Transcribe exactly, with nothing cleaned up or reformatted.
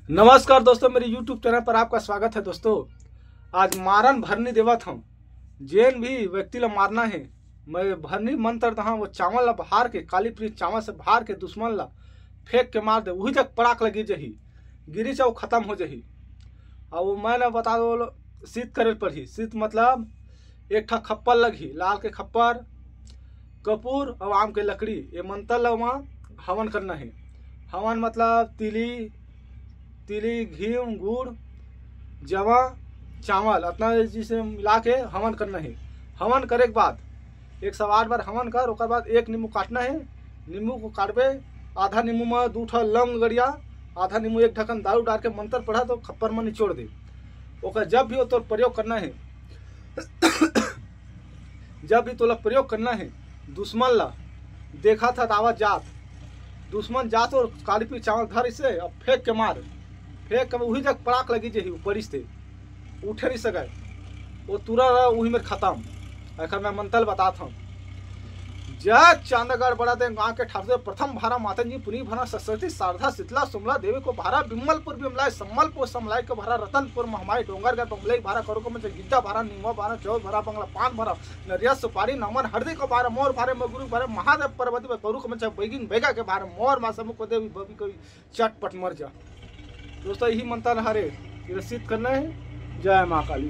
नमस्कार दोस्तों, मेरे YouTube चैनल पर आपका स्वागत है। दोस्तों, आज मारन भरनी देवत हूँ। जेन भी व्यक्ति ला मारना है, मैं भरनी मंत्र दहा, वो चावल ला बहार के, काली पीली चावल से बहार के दुश्मन ला फेंक के मार दे, वही जग पड़ाक लगी जही, गिरी चाहे खत्म हो जही। अब वो मैं ना बता दो, सीत करे पड़ही। सीत मतलब एक ठा खप्पर लगही, लाल के खप्पर, कपूर और आम के लकड़ी। ये मंत्र ला वहाँ हवन करना है। हवन मतलब तिली, तिली, घी, गुड़, जवा, चावल, अतना चीज से मिला के हवन करना है। हवन करे के बाद एक सौ आठ बार हवन कर, ओकर बाद एक नींबू काटना है। नींबू को काटबे, आधा नींबू में दू ठा लौंग गड़िया, आधा नींबू एक ढक्कन दारू डाल के मंत्र पढ़ा तो खप्पर में निचोड़ दे। ओकर जब भी वो तोर प्रयोग करना है, जब भी तोला प्रयोग करना है, दुश्मन ला देखा था दावत जात, दुश्मन जात और काली पीली चावल धर इसे अब फेंक के मार, फेंक के वही जग पड़ाक लगी जही, वो पड़िस थे, उठे नहीं सके, वो तुरा रहा वही में खत्म। एकर मैं मंत्र बतात हूँ। जय चांदगढ़ बड़ा दे गांव के ठाकुर प्रथम भारा माता जी पुनी भारा सरस्वती शारदा शीतला सुमला देवी को भारा विमलपुर विमलाय सम्मलपुर समलाय को भारा रतनपुर महमाई डोंगरगढ़ बमलई भारा करू को मंच गिद्दा भारा निमवा भारा चौर भारा बंगला पान भारा नरिया सुपारी नमन हरदी को भारा मोर भारे मगुरु भारे महादेव पार्वती भारे करू को मंच बैगिन बैगा के भारा मोर माँ समूह को देवी बबी को चटपट मर जा। दोस्तों, यही मंत्र हरे, ये सीत करना है। जय माँ काली।